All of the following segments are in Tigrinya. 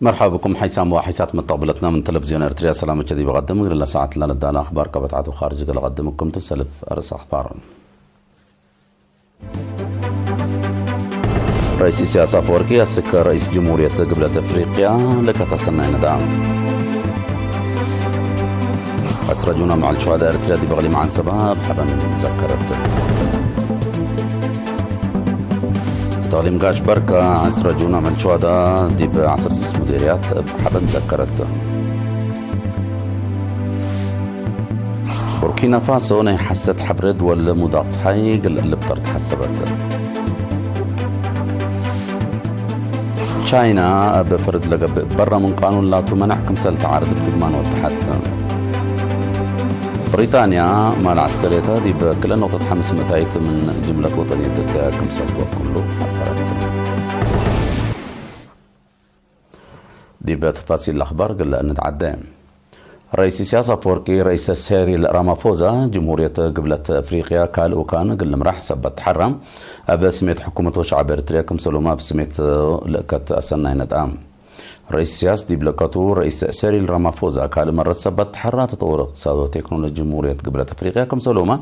مرحبا بكم حيثما وحيثات متقبلتنا من تلفزيون إرتريا. سلامك دي بقدم إلى ساعة لنا الدالة أخبار كبت عدو خارج قال أقدمكم تسلف أرس أخبار. رئيس سياسة أفوركي السك رئيس جمهورية قبلة أفريقيا لك تسنى ندعم. عسرجونا مع الشهداء إرتريا دي بغلي معن سبا بحبا ذكرت. تغليم قاش بركة عسرجونا مع الشهداء دي بعصر سيس مديريات بحبا ذكرت. ቡርኪና ፋሶ ናይ ሓሰት ሕብሪ ድወል ሙዳቕ ፀሓይ ግል ልብጠር ተሓሰበት። ቻይና ኣብ ፍርድ ለገብእ በራ ምን ቃኑን ላቱ መናዕ ክምሰል ተዓርድ ብትግማን ወተሓት። ብሪጣንያ ማል ዓስከርየታ ዲብ ክልተ ነጥቢ ሓሙሽተ ምእታይት ምን ጅምለት ወጠንየት እተ ክምሰል ትወክሉ ሓበረት። ዲብ ተፋሲል ኣኽባር ግለ ንትዓደ። رئيس سياسة فوركي رئيس سيريل رامافوزا جمهورية قبلة أفريقيا كالوكان قل مرح سبت حرة أب سميت حكومة وشعب إرتريا كم سلوما بسميت لقت أسناي ندعم. رئيس سياس دي بلقتو رئيس سيريل رامافوزا كال مرة سبت حرة تطور اقتصاد وتكنولوجيا جمهورية قبلة أفريقيا كم سلوما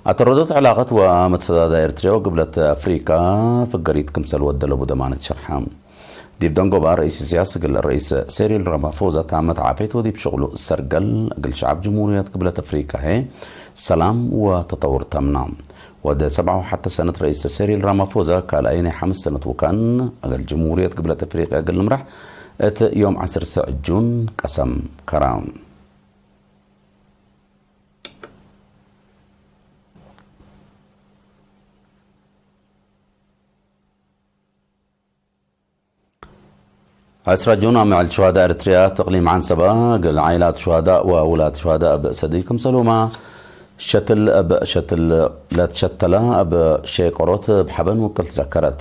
أتردت علاقة ومتسادة إرتريا وقبلة أفريقيا فقريت كم سلوى الدلو بدمانة شرحة. ዲብ ደንጎባ ርእይሲ ስያስ እግል ርእይስ ሴሪል ራማፎዛ ታመት ዓፌት ወዲብ ሽቕሉ ሰርገል እግል ሸዓብ ጅምሁርያት ግብለት ኣፍሪካ ሄ ሰላም ወተጠውር ተምና። ወደ ሰብዓ ወሓተ ሰነት ርእይስ ሴሪል ራማፎዛ ካልኣይ ናይ ሓምስ ሰነት ውካን እግል ጅምሁርያት ግብለት ኣፍሪካ እግል ንምራሕ እቲ ዮም ዓስር ሰዕ ጁን ቀሰም ከራ። عسرة جون مع الشهداء إريتريا تقليم عن سبا قل عائلات شهداء وأولاد شهداء بأسدي كم سلوما شتل أب شتل لا تشتلا أب شيقروت بحبن وكل تذكرت.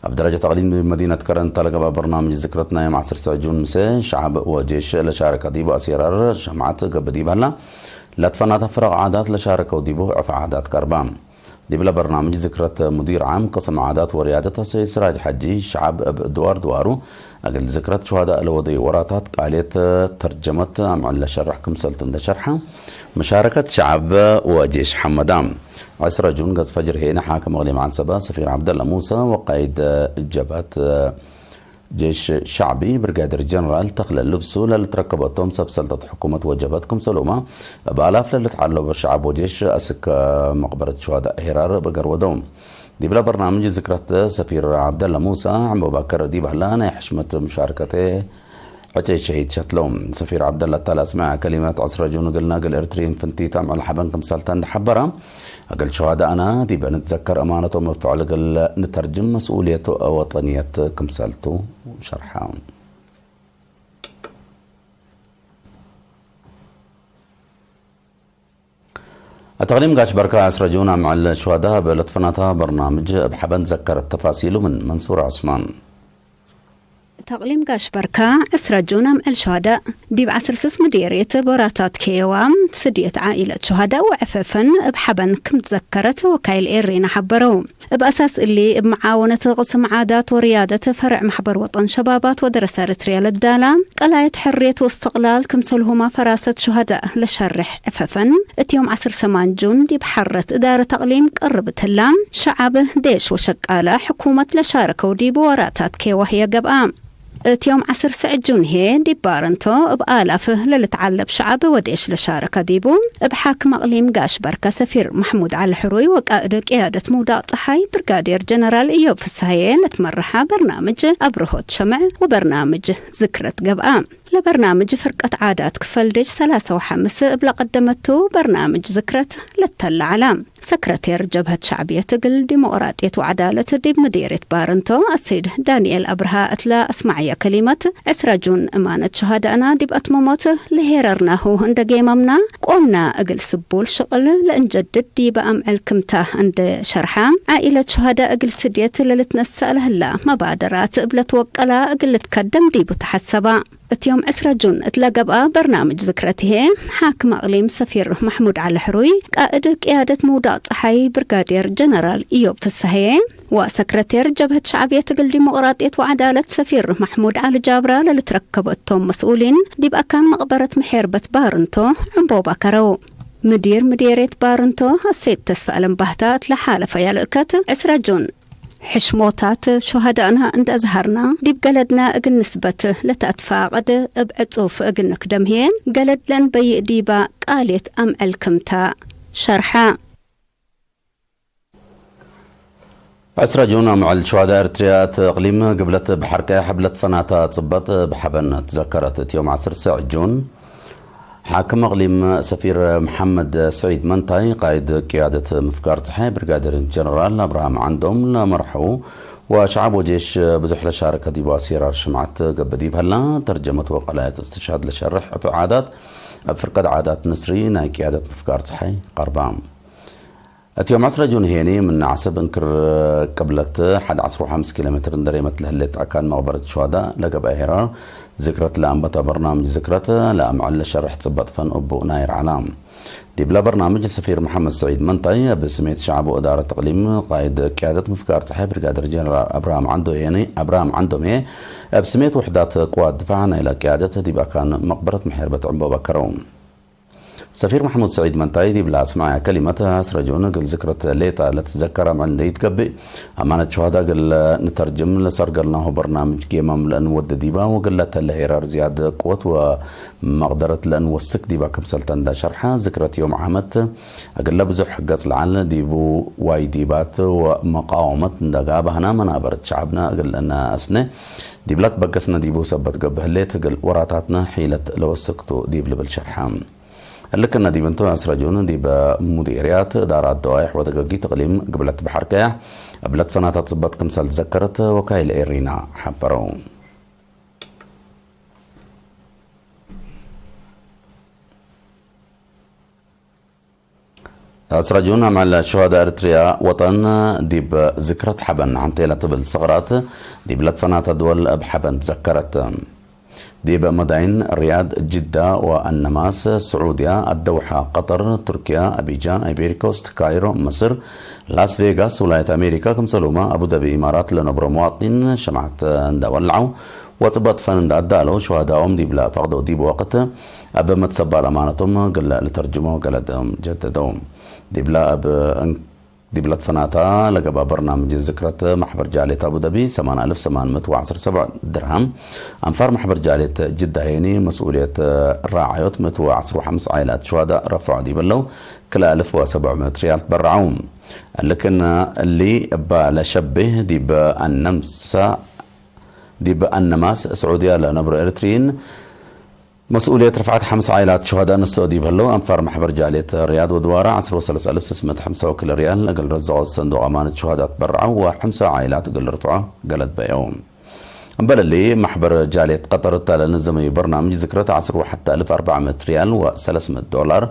أب درجة تقليم بمدينة كرن تلقى برنامج ذكرتنا يوم عصر سبع جون مساء شعب وجيش لشارك ديب أسيرار جماعة قبدي بهلا لا تفنى تفرق عادات لشارك وديبو عف عادات كربان. ዲብለ በርናምጅ ዝክረት ሙዲር ዓም ቅስም ዓዳት ወርያደት ሰይድ ስራጅ ሓጂ ሸዓብ እብ ድዋር ድዋሩ እግል ዝክረት ሸሃዳ ለወደይ ወራታት ቃልየት ተርጀመት ኣምዕል ለሸርሕ ክምሰልቱ እንደሸርሐ መሻረከት ሸዓብ ወጄሽ ሓመዳ ዕስረ ጁን ገጽ ፈጅር ሄነ ሓክም እቕሊም ዓንሰባ ሰፊር ዓብደላ ሙሳ ወቃይድ ጀባት ጀይሽ ሻዕቢ ብርጋዴር ጀነራል ተኽለ ልብሱ ለልትረከበቶም ሰብ ሰልጠት ሕኩመት ወጀበት ክምሰሉማ እብ ኣላፍ ለልትዓለቡ ሸዓብ ወጀይሽ ኣስከ መቕበረት ሸዋዳ ሄራር በገር ወደው ዲብላ በርናምጅ ዝክረት ሰፊር ዓብደላ ሙሳ ዕምበባከር ዲባላ ናይ ሕሽመት ሙሻርከተ ዕጨይ ሸሂድ ሸትለው ሰፊር ዓብደላ ታል ኣስማዕ ከሊማት ዕስረ ጁን እግል ናግል ኤርትሪን ፍንቲት ኣምዕል ሓበን ክምሳልታ እንደሓበራ أقل شهداءنا دي بنتذكر أمانتهم في علق نترجم مسؤولية وطنية كمسالتو شرحة. التقليم قاش بركة عسرة جونا مع الشهداء بلطفناتها برنامج بحبن تذكر التفاصيل من منصور عثمان. ተቕሊም ጋሽ በርካ ዕስራ ጁን ኣምዕል ሸሃዳእ ዲብ ዓስር ስስ ምድየርየት ቦራታት ከየዋ ስድየት ዓኢለት ሸሃዳእ ወዕፈፈን እብ ሓበን ክም ትዘከረት ወካይል ኤሬና ሓበረው። እብ ኣሳስ እሊ እብ መዓወነት ቅስም ዓዳት ወርያደት ፈርዕ ማሕበር ወጠን ሸባባት ወደረሳ ኤርትርያ ለዳላ ቀላየት ሕርየት ወስትቕላል ክምሰልሁማ ፈራሰት ሸሃዳእ ለሸርሕ ዕፈፈን እትዮም ዓስር ሰማን ጁን ዲብ ሓረት እዳረ ተቕሊም ቀርብትላ ሸዓብ ዴሽ ወሸቃላ ሕኩመት ለሻረከው ዲብ ወራታት ከየዋህየ ገብኣ። እትዮም ዓስር ስዕ ጁን ሄ ዲብ ባረንቶ እብ ኣላፍ ለልትዓለብ ሸዓብ ወዴሽ ለሻረከ ዲቡ፣ እብ ሓክም ኣቕሊም ጋሽ በርከ ሰፊር ማሕሙድ ዓሊ ሕሩይ ወቃእድ ቅያደት ምውዳቕ ጸሓይ ብርጋዴር ጀነራል እዮብ ፍስሃየ ለትመርሓ በርናምጅ ኣብርሆት ሸምዕ ወበርናምጅ ዝክረት ገብኣ። ለበርናምጅ ፍርቀት ዓዳት ክፈል ደጅ ሰላሳ ወሓምስ እብ ለቀደመቱ በርናምጅ ዝክረት ለተለዓላ። ሰክረቴር ጀብሀት ሸዕብየት እግል ዲሞቅራጥየት ወዓዳለት ዲብ ምዴርየት ባረንቶ ኣሰይድ ዳንኤል ኣብርሃ እትለ ኣስማዕያ ከሊመት፣ ዕስራ ጁን እማነት ሸሃዳእና ዲብ ኣትመሞት ለሄረርናሁ እንደ ጌመምና ቆምና እግል ስቡል ሽቅል ለእንጀድድ ዲበ ኣምዕል ክምታ እንደ ሸርሓ፣ ዓኢለት ሸሃዳ እግል ስድየት ለልትነሳእ ለህላ መባደራት እብ ለትወቀላ እግል ልትከደም ዲቡ ተሓሰባ። እትዮም ዕስራ ጁን እት ለገብኣ በርናምጅ ዝክረት ህዬ፣ ሓክም ኣቕሊም ሰፊር ማሕሙድ ዓሊ ሕሩይ፣ ቃእድ ቅያደት ምውዳቕ ጸሓይ ብርጋዴር ጀነራል ኢዮብ ፍስሃዬ፣ ወሰክረቴር ጀብሀት ሸዓብየት እግል ዲሞቅራጥየት ወዓዳለት ሰፊር ማሕሙድ ዓሊ ጃብራ ለልትረከበቶም መስኡሊን ዲብ ኣካን መቅበረት ምሔርበት ባርንቶ ዕንቦባ ከረው። ምዲር ምዴርየት ባርንቶ ኣሰይድ ተስፋ ኣለም ባህታ እት ለሓለፈ ያልእከት ዕስራ ጁን ሕሽሞታት ሸሃዳእና እንዳ ኣዝሃርና ዲብ ገለድና እግል ንስበት ለተኣትፋቀድ እብ ዕጹፍ እግል ንክደም ህዬ ገለድ ለእንበይእ ዲባ ቃልየት ኣምዐልክምታ ሸርሓ። ዕስራ ጁን ኣምዕል ሸዋዳ ኤርትርያ እት እቅሊም ግብለት ብሓርቀ ሐብለት ፈናታ ጽበጥ ብሐበን ትዘከረት። እት ዮም ዓሰርተ ጁን ሓክም እቅሊም ሰፊር መሓመድ ስዒድ መንታይ ቃይድ ቅያደት ምፍጋር ጸሓይ ብርጋዴር ጀነራል ኣብርሃም ዓንዶም ለመርሐው ወሸዓብ ወጄሽ ብዙሕ ለሻረከ ዲቡ ኣሲራር ሽምዓት ገብእ ዲብ ሀላ ተርጀመት ወቀላየት እስትሻድ ለሸርሕ ዕፊ ዓዳት ኣብ ፍርቀድ ዓዳት ንስሪ ናይ ቅያደት ምፍጋር ጸሓይ ቀርባ። እቲ ዮም ዕስራ ጁን ሄኒ ምን ዓሰብ እንክር ቅብለት ሓደ ዓሰርተ ሓሙሽተ ኪሎ ሜትር እንደሬመት ለህሌት ኣካን መቕበረት ሸዋዳ ለገብአ ሄራር ዝክረት ለኣንበታ በርናምጅ ዝክረት ለኣምዕል ለሸርሕ ጽበጥ ፈን እቡ ናይ ርዓላ። ዲብላ በርናምጅ ሰፊር መሓመድ ስዒድ መንታይ ኣብ ስሜት ሸዓቡ እዳረት እቅሊም ቃይድ ቅያደት ምፍጋር ፀሓይ ብሪጋደር ጀነራል ኣብርሃም ዓንዶ ሄኒ ኣብርሃም ዓንዶም ሄ ኣብ ስሜት ውሕዳት ቅዋት ድፋዕ ናይላ ቅያደት ዲብ ኣካን መቕበረት ምሕርበት ዕንቦ በከረው። ሰፊር ማሕሙድ ስዒድ መንታይ ዲብላ ኣስማዕያ ከሊመት ኣስረጅኡን እግል ዝክረት ሌጣ ለትዘከራ ምዕል እንደይትገብእ ኣማነት ሸሃዳ እግል ንተርጅም ለሰርገልናሁ በርናምጅ ጌማም ለእንወድ ዲባ ወግለተ ለሄራር ዝያድ ቅወት ወመቅደረት ለእንወስክ ዲባ ክምሰልተ እንዳ ሸርሓ ዝክረት ዮም ዓመት እግለ ብዙሕ ገጽ ለዓል ዲቡ ዋይ ዲባት ወመቃወመት እንደጋ ባህና መናበረት ሸዓብና እግል እናኣስነ ዲብላት በገስነ ዲቡ ሰበት ገብህ ሌት እግል ወራታትነ ሒለት ለወስክቱ ዲብ ልብል ሸርሓ። እልክነ ዲብ እንቱ ኣስረጁን ዲብ ሙዲርያት እዳራት ደዋይሕ ወተገጊት እቅሊም ግብለት በሐር ቀያሕ እብለት ፈናታት ጽበት ክምሰል ትዘከረት ወካይል ኤሪና ሐበረው። ኣስረጁን ኣምዕል ሸዋዳ ኤርትርያ ወጠን ዲብ ዝክረት ሐበን ሐንቴ ለትብል ሰቕራት ዲብለት ፈናታ ድወል እብ ሐበን ትዘከረት። ዲብ መዳይን ሪያድ፣ ጅዳ ወኣነማስ፣ ስዑድያ፣ ኣደውሓ፣ ቀጠር፣ ቱርክያ፣ ኣቢጃን፣ ኣይቬሪኮስት፣ ካይሮ፣ ምስር፣ ላስ ቬጋስ፣ ውላየት ኣሜሪካ፣ ክምሰሉማ ኣቡደቢ ኢማራት ለነብሮ መዋጢን ሸማዕት እንዳወላዑ ወጽበጥ ፈን እንዳኣዳለው ሸዋዳኦም ዲብላ ፈቅዶ ዲብ ወቅት ኣብ መትሰባል ኣማነቶም ግለ ልተርጅሞ ገለደም ጀደደው ዲብላ ኣብ ዲብለት ፈናታ ለገባ በርናምጅ ዝክረት ማሕበር ጃሌት ኣቡደቢ ሰማንያ ኣልፍ ሰማንያ ምእት ወዓሰርተ ሰብዕ ድርሃም ኣንፋር ማሕበር ጃሌት ጅዳ ሄኒ መስኡልየት ራዓዮት ምእት ወዓሰርተ ሓምስ ዓይላት ሸዋዳ ረፍዖ ዲበለው ክልተ ኣልፍ ወሰብዕ ምእት ሪያል ትበርዓው። እልክን እሊ እባ ለሸቤህ ዲብ ኣነምሳ ዲብ ኣነማስ ስዑድያ ለነብሮ ኤርትሪን መስኡልየት ርፍዓት ሓምሳ ዓይላት ሸሃዳ ነስኦ ዲብ ህለው ኣንፋር ማሕበር ጃልየት ሪያድ ወድዋራ ዓሰርተ ወሰለስተ ኣልፍ ስስመት ሓምሳ ወክል ሪያል እግል ረዘቆት ሰንዱቅ ኣማነት ሸሃዳ ትበርዓው ወሓምሳ ዓይላት እግል ርፍዖ ገለት በየው። እምበለሊ ማሕበር ጃልየት ቀጠር እታለ ንዘመዩ በርናምጅ ዝክረት ዓሰርተ ወሓተ ኣልፍ ኣርባዕመት ሪያል ወሰለስመት ዶላር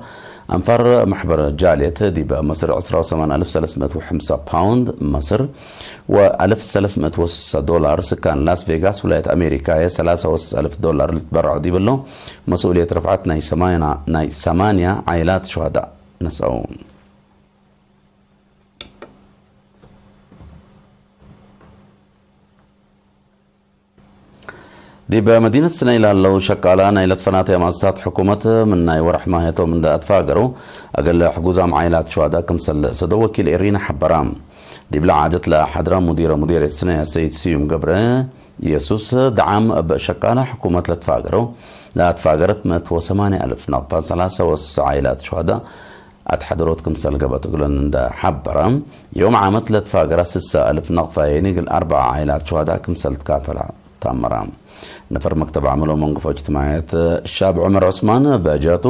ኣንፋር ማሕበር ጃልየት ዲብ መስር ዕስራ ወሰማን ኣልፍ ሰለስመት ወሓምሳ ፓውንድ መስር ወኣልፍ ሰለስመት ወስሳ ዶላር ስካን ላስ ቬጋስ ውላየት ኣሜሪካ እየ ሰላሳ ወስሳ ኣልፍ ዶላር ልትበርዖ ዲብሎ መስኡልየት ርፍዓት ናይ ሰማንያ ናይ ሰማንያ ዓይላት ሸሃዳ ነሰው። ዲብ መዲነት ስነይ ላለው ሸቃላ ናይ ለትፈናተይ ማእሰሳት ሕኩመት ምን ናይ ወርሕ ማህየቶም እንዳ ኣትፋገሩ፣ እግል ሕጉዛም ዓይላት ሸዋዳ ክምሰል ሰዶ ወኪል ኤሪና ሐበራ። ዲብላ ዓደት ለሐድራ ሙዲረ ሙዲር ስነይ ሰይድ ስዩም ገብረ ኢየሱስ፣ ደዓም እብ ሸቃላ ሕኩመት ለትፋገሩ፣ ለኣትፋገረት ምእት ወሰማንያ ኣልፍ ናቕፋ ሰላሳ ወስሳ ዓይላት ሸዋዳ ኣትሓደሮት ክምሰል ገበት እግለን እንዳ ሐበራ፣ ዮም ዓመት ለትፋገራ ስሳ ኣልፍ ናቕፋ የኒ እግል ኣርባዓ ዓይላት ሸዋዳ ክምሰል ትካፈላ ታመራ። ነፈር መክተብ ዓመሎ መንግፎ እጅትማዕየት ሻብ ዑመር ዑስማን በጃቱ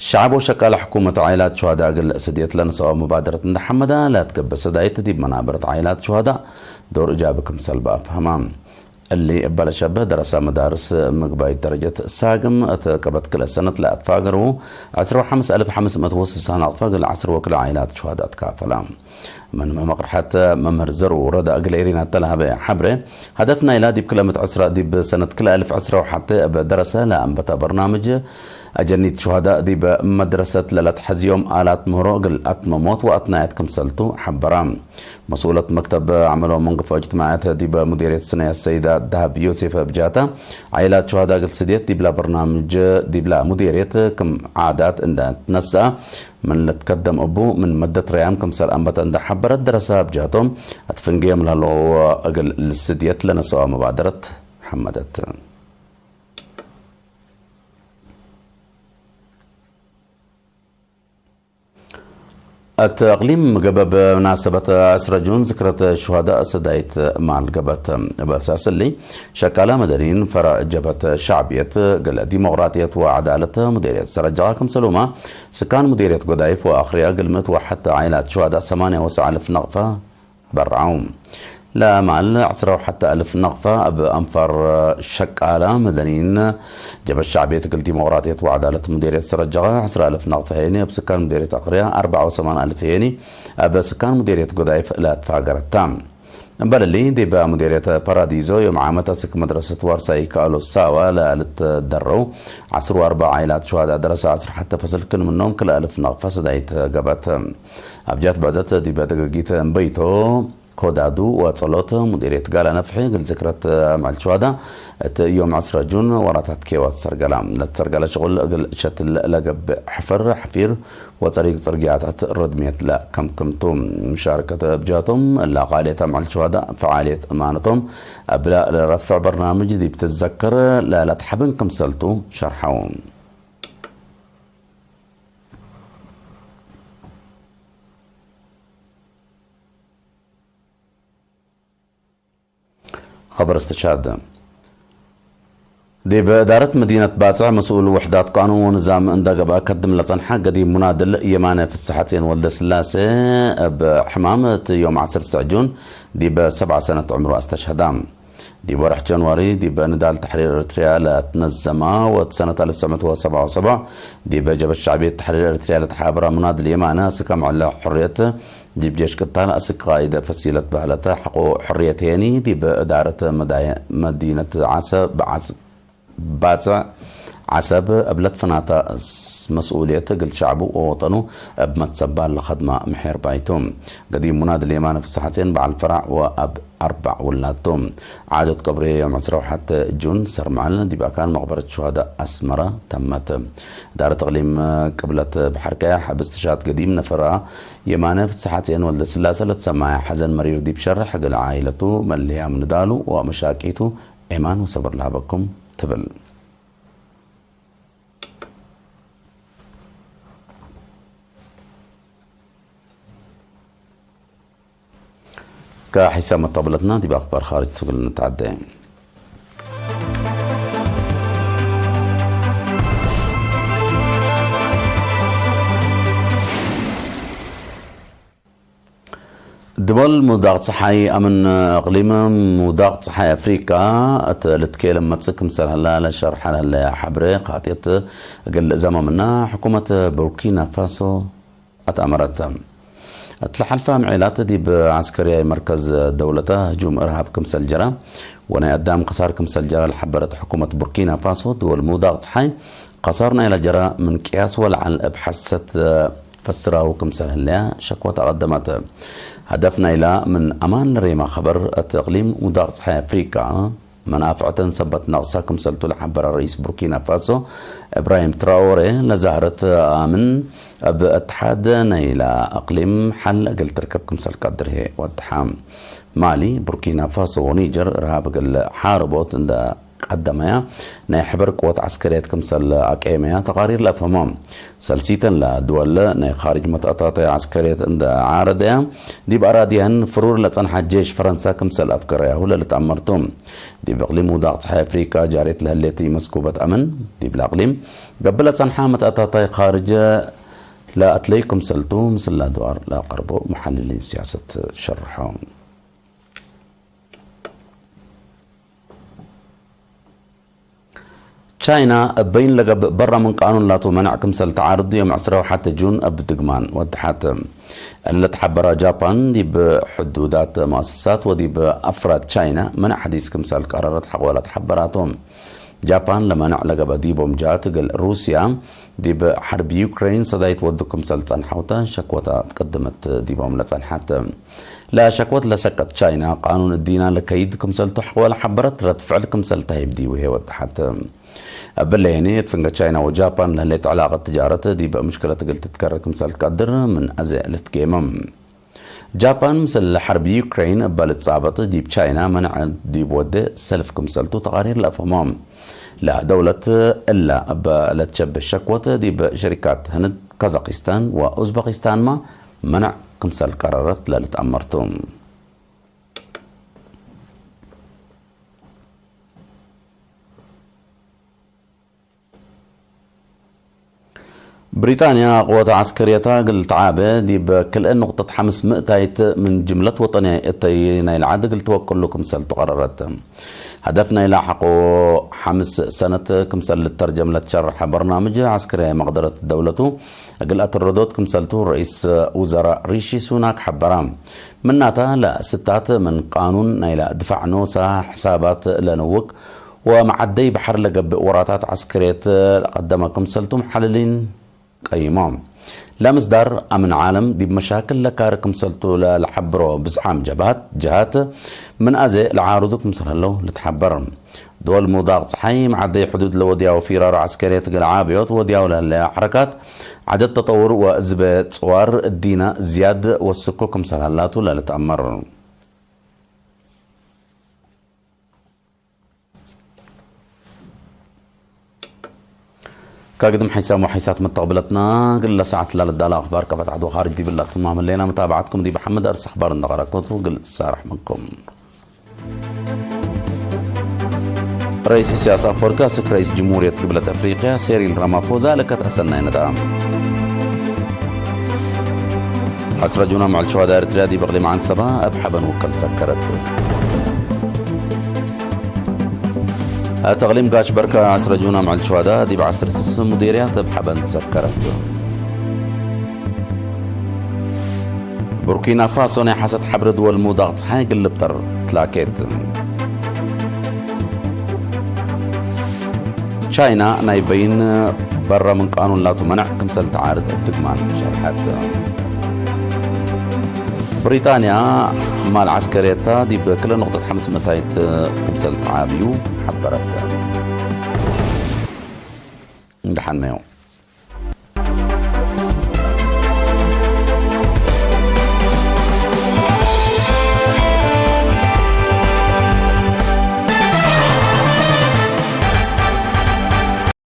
ሸዓብ ወሸቃላ ሕኩመት ዓይላት ሸዋዳ እግል ስድየት ለንስኦ መባደረት እንዳ ሐመዳ ላትገብእ ሰዳይት ዲብ መናበረት ዓይላት ሸዋዳ ዶር እጃቢ ክምሰል በኣፍሃማ። እሊ እበለ ሸብህ ደረሳ መዳርስ ምግባይ ደረጀት ሳግም እት ቀበት ክለ ሰነት ለኣትፋገሩ ዕስራ ወሓምስ ኣልፍ ሓምስ መእት ወስሳ ናቕፋ እግል ዓስር ወክል ዓይላት ሸዋዳ ትካፈላ። ምን መመቕርሐት መምህር ዘርኡ ረዳ እግል ኤሪና እተለሃበ ሐብረ፣ ሀደፍ ናይላ ዲብ ክለመት ዕስራ ዲብ ሰነት ክለ ኣልፍ ዕስራ ወሓተ እብ ደረሰ ለኣንበታ በርናምጅ ኣጀኒት ሹሃዳእ ዲበ መድረሰት ለለት ሐዝዮም ኣላት ምህሮ እግል ኣትመሞት ወኣትናየት ክምሰልቱ ሐበራ። መስኡለት መክተብ ዓመሎ መንግፎ እጅትማዕያት ዲበ ሙዴርየት ስነያ ሰይዳ ዳሃብ ዮሴፍ ብጃታ፣ ዓይላት ሹሃዳእ እግል ስድየት ዲብላ በርናምጅ ዲብላ ሙዴርየት ክም ዓዳት እንዳ ትነስኣ ምን ለትከደም እቡ ምን መደት ረያም ክምሰል ኣንበተ እንዳ ሐበረት ደረሳ ብጃቶም ኣትፍንገዮም ለህለዎ እግል ልስድየት ለነሰዋ መባደረት ሐመደት። እቲ እቕሊም ገበብ ምናሰበት ዕስራ ጁን ዝክረት ሹሃዳእ ሰዳይት ማል ገበት። በሳስሊ ሸቃላ መደኒን ፈረ ጀበት ሻዕብየት ገለ ዲሞቅራጥየት ወዓዳለት ሙዴርየት ሰረጃ ክምሰሉማ ስካን ሙዴርየት ጎዳይፍ ወኣኽርያ ግልምት ወሓተ ዓይላት ሹሃዳእ ሰማንያ ወሰዓ ኣልፍ ነቕፋ በርዓው። ለማል ዕስራ ወሓተ ኣልፍ ነቕፋ ኣብ ኣንፋር ሸቃላ መደኒን ጀበት ሻዕብየት ግል ዲሞቅራጥየት ወዓዳለት ሙዴርየት ሰረጃ ዕስራ ኣልፍ ነቕፋ ሄኒ ኣብ ስካን ሙዴርየት ኣኽርያ ኣርባዓ ወሰማንያ ኣልፍ ሄኒ ኣብ ስካን ሙዴርየት ጎዳይፍ ለትፋገረታ። እምበለሊ ዲበ ሙዴርየት ፓራዲዞ ዮም ዓመት ኣስክ መድረሰት ዋርሳይ ከኣሎ ሳዋ ለልትደረው ዓስር ወኣርባዓ ዓይላት ሹሃዳ ደረሳ ዓስር ሓተ ፈስል ክን ምኖም ክልኣልፍ ነቕፋ ሰዳይት ገበት። ኣብ ጃት ብዕደት ዲበ ተገጊት እምበይቶ ኮዳዱ ወጸሎት ሙዴርየት ጋላ ነፍሒ እግል ዝክረት ኣምዕል ሸዋዳ እቲ እዮም ዕስራ ጁን ወራታት ኬዋት ሰርገላ። ለተሰርገለ ሽቁል እግል ሸትል ለገብእ ሕፍር ሕፊር ወጸሪግ ጽርግያታት ርድሜት ለከምክምቱ። ምሻርከት ብጃቶም ለቃልየት ኣምዕል ሸዋዳ ፈዓልየት እማነቶም እብላ ለረፍዕ በርናምጅ ዲብ ትዘከር ለለትሐብን ክምሰልቱ ሸርሐው። ኸበር እስትሻሃደ። ዲብ እዳረት መዲነት ባጽዕ መስኡል ውሕዳት ቃኑን ወንዛም እንዳ ገብኣ ከድም ለጸንሓ ገዲም ሙናድል የማነ ፍስሓጽዮን ወልደ ስላሴ እብ ሕማም እቲ ዮም ዓሰርተ ጁን ዲብ ሰብዓ ሰነት ዕምሩ ኣስተሽሃዳ። ዲብ ወርሕ ጃንዋሪ ዲብ ንዳል ተሕሪር ኤርትርያ ለትነዘማ ወት ሰነት ኣልፍ ሰመት ወሰብዓ ወሰብዓ ዲብ ጀበት ሻዕብየት ተሕሪር ኤርትርያ ለተሓበራ ሙናድል የማነ ስከም ዕለ ሕርየት ዲብ ጀሽ ቅታል ኣስክ ቃይደ ፈሲለት በህለተ ሐቆ ሕርየት ሄኒ ዲብ እዳረት መዳየ-፣ መዲነት ዓሰብ ዓስ-፣ ባጽዕ ዓሰብ እብለት ፍናታ ስ-፣ መስኡልየት እግል ሸዕቡ ወወጠኑ እብ መትሰባል ለኸድማ ምሕር ባይቱ። ገዲም ሙናድል የማነ ፍስሓሴን በዓል ፈራዕ ወኣብ ኣርባዕ ውላቱ። ዓደት ቀብሪ ዮም ዕስራ ወሓተ ጁን ሰርማል ዲብ ኣካል መቕበረት ሸዋዳ ኣስመራ ተመት። እዳረት እቕሊም ቅብለት ባሕር ቀያሕ ኣብ እስትሻት ገዲም ነፈራ የማነ ፍስሓጽዮን ወልደስላሰ ለተሰማየ ሐዘን መሪር ዲብ ሸርሕ እግል ዓኢለቱ መለያ ምንዳሉ ወመሻቂቱ ኤማን ወሰብር ለሃበኩም ትብል። ከሒሳብ መተብለትና ዲብ ኣኽባር ኻርጅ ትግል ንትዓደ። ድበል ምውዳቕ ጸሓይ ኣምን እቕሊም ምውዳቕ ጸሓይ ኣፍሪቃ እት ልትኬል መጽእ ክምሰል ህላ ለሸርሐ ለህለ ሓብረ ኻጤት እግል ዘመምና ሕኩመት ቡርኪና ፋሶ ኣትኣመረት። እት ለሓልፋ ምዕላት ዲብ ዓስከርያይ መርከዝ ደውለታ ህጁም እርሃብ ክምሰል ጀራ ወናይ ኣዳም ከሳር ክምሰል ጀራ ለሓበረት ሕኩመት ቡርኪና ፋሶ ድወል ምውዳቕ ጸሓይ ከሳር ናይላ ጀራ ምን ቅያስ ወለዓል እብ ሓሰት ፈስራው ክምሰል ህለያ ሸክወት ኣቐደመት። ሃደፍ ናይላ ምን ኣማን ሬማ ኸበር እት እቕሊም ውዳቕ ጸሓይ ኣፍሪቃ መናፍዕተን ሰበት ነቕሳ ክምሰልቱ ለሓበረ ርኢስ ቡርኪና ፋሶ እብራሂም ትራኦሬ ለዛህረት ኣምን እብ እትሓድ ናይላ እቕሊም ሓል እግል ትርከብ ክምሰል ቀድርሄ ወድሓ። ማሊ፣ ቡርኪና ፋሶ ወኒጀር እርሃብ እግል ሓርቦት እንደ ቀደመያ ናይ ሕበር ቅወት ዓስከርየት ክምሰል ኣቀየመያ ተቓሪር ለአፍህሞ። ሰልሲተን ለድወል ናይ ኻርጅ መትኣታተይ ዓስከርየት እንደ ዓረደያ ዲብ ኣራድያን ፍሩር ለጸንሓ ጄሽ ፈረንሳ ክምሰል ኣፍገረያሁ ለልትኣመርቱ። ዲብ እቕሊም ውዳቕ ጸሓይ ኣፍሪቃ ጃሬት ለህሌት መስኩበት ኣምን ዲብ ለእቕሊም ገብእ ለጸንሓ መትኣታታይ ኻርጀ ለኣትለይ ክምሰልቱ ምስላ ድዋር ለኣቐርቦ መሓልሊን ሲያሰት ሸርሖ። ቻይና እበይን ለገብእ በራ ምን ቃኑን ላቱ መናዕ ክምሰል ተዓርዱ ዮም ዕስራ ወሓተ ጁን እብ ድግማን ወድሓት። እለ ተሓበራ ጃፓን ዲብ ሕዱዳት መؤسسات ወዲብ ኣፍራድ ቻይና መናዕ ሐዲስ ክምሰል ቀረረት ሐቆላ ተሓበራቶም። ጃፓን ለመንዕ ለገበ ዲቦም ጃት እግል ሩስያ ዲብ ሐርብ ዩክሬን ሰዳይት ወዱ ክምሰል ጸንሐውተ ሸክወታ ትቀድመት ዲቦም ለጸንሐት። ለሸክወት ለሰቀት ቻይና ቃኑን እዲና ለከይድ ክምሰል ትሕቅ ወለ ሐበረት ረድ ፍዕል ክምሰል ተሂብ ዲቡ ሄ ወድሐት። እብለየኒ እት ፍንገ ቻይና ወጃፓን ለህሌት ዕላቀት ትጃረት ዲብ ምሽክለት እግል ትትከረ ክምሰል ትቀድር ምን አዘ ልትጌመም። ጃፓን ምስል ሐርብ ዩክሬን እበ ልትጻበጥ ዲብ ቻይና መነዕ ዲብ ወደ ሰልፍ ክምሰልቱ ተቃሪር ለአፍህሞ። ለደውለት እላ እበ ለትሸብህ ሸክወት ዲብ ሸሪካት ህንድ፣ ካዛኪስታን ወኡዝበኪስታንማ መነዕ ክምሰል ቀረረት ለልትአመርቱ። ብሪጣንያ ቅወት ዐስከርየታ እግል ተዓበ ዲብ ክልኤ ንቁጠት ሐምስ ምእታይት ምን ጅምለት ወጠንያ እተይ ናይለ ዐድ እግል ትወቅሉ ክምሰል ትቀረረት። ሀደፍ ናይለ ሐቆ ሐምስ ሰነት ክምሰል ልተርጀም ለትሸርሐ በርናምጅ ዐስከርያይ መቅደረት ደውለቱ እግል አትረዶት ክምሰልቱ ረኢስ ውዘራእ ሪሺ ሱናክ ሐበራ። ምናታ ለስታት ምን ቃኑን ናይለ ድፋዕ ኖሳ ሕሳባት ለንውቅ ወመዓደይ በሐር ለገብእ ወራታት ዐስከርየት ለቀደመ ክምሰልቱ መሓልሊን ቀይሞም። ለምስዳር አምን ዓለም ዲብ መሻክል ለካሪ ክምሰልቱ ለለሐብሮ ብዝሓም ጀብሃት ጀሃት ምን አዜ ለዓሩዱ ክምሰል ህለው ልትሐበር። ዶል ሙዳቅ ፀሓይ መዓደይ ሕዱድ ለወድያው ፊራሮ ዐስከርየት እግል ዓብዮት ወድያው ለህለያ ሐረካት ዐደድ ተጠውር ወእዝበ ጽዋር እዲና ዝያድ ወስኮ ክምሰል ሀላቱ ለልትአመር። ካግድም ሓይሳም ወሓይሳት መተቕብለትና ግለ ሰዓት ላልዳላ ኣኽባር ቀበት ዓዲ ኻርጅ ዲብላ ትማም ሌና መታባዓትኩም ዲብ ሓመድ ኣርስ ኣኽባር እንደቐረኮቱ ግል ሳራሕ መኩም። ርኢስ ኢሳያስ ኣፈወርቂ ኣስክ ርኢስ ጅምሁርየት ግብለት ኣፍሪቅያ ሴሪል ራማፎዛ ለከት ኣሰናይ ነዳ። ዐስረ ጁና ምዕል ሸዋዳ ኤርትርያ ዲብ እቕሊም ዓንሰባ እብ ሐበን ውከል ሰከረት። እት እቕሊም ጋሽ በርከ ዐስረ ጁና ምዕል ሸዋዳ ዲብ ዐስር ስስ ሙዲርያት እብ ሐበን ተሰከረት። ቡርኪና ፋሶ ናይ ሐሰት ሐብሪ ድወል ምውዳቕ ጸሓይ ግልብጠር ትላኬት። ቻይና ናይ በይን በረ ምን ቃኑን ላቱ መነዕ ክምሰል ተዓርድ እብ ትግማን ሸርሐት። ብሪጣንያ ማል ዐስከርየታ ዲብ ክለ ንቕጠት ሐምስ ምእታይት ክምሰል ተዓብዩ ሐበረት። እንደሓን መዮ።